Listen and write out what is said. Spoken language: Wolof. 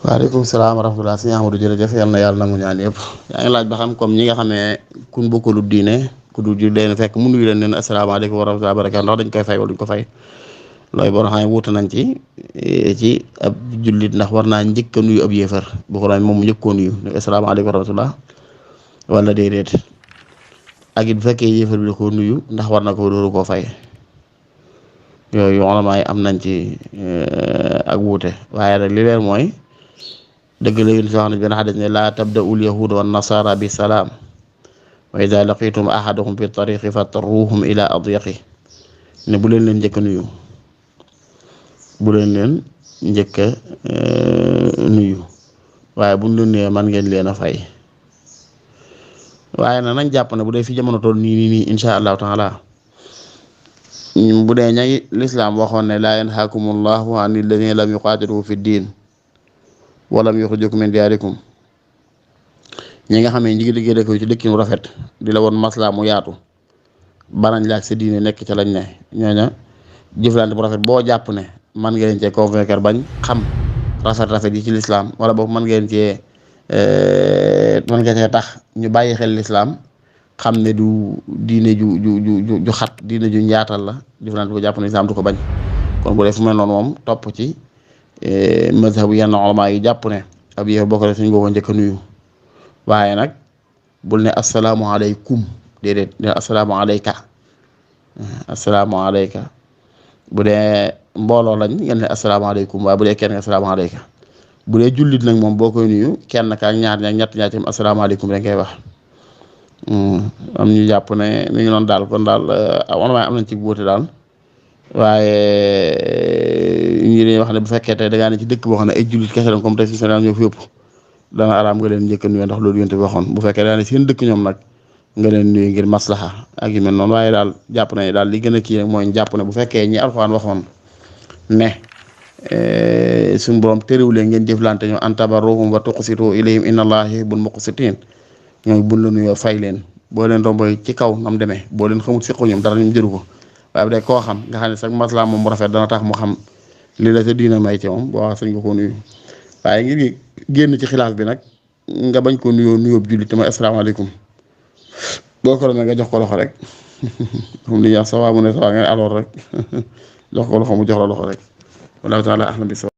waaleykum salaam wa rahmatulah sëñ Amadou jërëjëf yal na yàlla nangu ñaan yëpp yaa ngi laaj ba xam comme ñi nga xamee kun bokkalu diine ku dul ji leen fekk mu nuyu leen ne asalaamaaleykum wa rahmatulah barakaatu ndax dañ koy fay wala duñ ko fay looy boo xam ne wuute nañ ci ab jullit ndax war naa njëkk a nuyu ab yéefar bu ko moom mu njëkkoo nuyu ne asalaamaaleykum wa rahmatulah wala déedéet ak it bu fekkee yéefar bi da koo nuyu ndax war na ko dooru koo fay yooyu ulama yi am nañ ci ak wuute waaye nag li leer mooy. dëgg la yéen soo xam ne benn xadis ne laa tabda'ul yahuda wan nasara bi salaam wa ida laqitum ahadahum fi tariqi fatarruhum ila adyaqi ne bu leen njëkk a nuyu bu leen leen njëkk a nuyu waaye buñ leen nuyee man ngeen leen a fay waaye nag nañ jàpp ne bu dee fi jamono toll nii insha allahu taala bu dee ñay lislaam waxoon ne laa yanhaakumullahu an alladina lam yuqaatilu fi diin walam yuxrijukum min diyaarikum ñi nga xam ne ñi ngi liggéey ko ci dëkkin rafet di la woon maslaa mu yaatu banañ laaj sa diine nekk ca lañ ne ñooña jëflante bu rafet boo jàpp ne man ngeen cee convaincre bañ xam rafet yi ci lislaam wala boobu man ngeen cee tax ñu bàyyi xel lislaam xam ne du diine ju xat diine ju njaatal la jëflante bu jàpp ne lislaam du ko bañ kon bu dee fu mel noonu moom topp ci mazhabu yenn ulama yi jàpp ne ab yéef boo ko def suñ ko njëkk a nuyu waaye nag bul ne asalaamualeykum déedéet ne asalaamualeyka asalaamualeyka bu dee mbooloo lañ ngeen ne asalaamaaleykum waaye bu dee kenn nga asalaamaaleyka bu dee jullit nag moom boo koy nuyu kenn ka ñaar ñett ñaar tam asalaamaaleykum rek ngay wax am ñu jàpp ne mi ngi noonu daal kon daal ulama am nañ ci wuute daal waaye ñi dañuy wax ne bu fekkee tey da ngaa ne ci dëkk boo xam ne ay jullit kese lañ comme tey si Sénégal ñoo fi yëpp dana araam nga leen njëkk a nuyu ndax loolu yonte bi waxoon bu fekkee da ngaa ne seen dëkk ñoom nag nga leen nuyu ngir maslaha ak yu mel noonu waaye daal jàpp nañu daal li gën a kii rek mooy jàpp ne bu fekkee ñi alxuraan waxoon ne suñu borom terewulee ngeen jëflante ñoom an tabarruhum wa tuqsitu ilayhim inna allaha yuhibbul muqsitin ñoom buñ la nuyoo fay leen boo leen romboy ci kaw nam demee boo leen xamul siqu ñoom dara ñu jëru ko waaye bu dee koo xam nga xam ne sax maslaa moom mu rafet dana tax mu xam lii la sa diina may ci moom boo wax sañ nga ko nuyu waaye ngir génn ci xilaaf bi nag nga bañ ko nuyoo jullit te mooy asalaamaaleykum boo ko demee nga jox ko loxo rek comme li ñuy wax sa waa mu ne sa waa nga alors rek jox ko loxo mu jox la loxo rek wallahu taala ahlam bi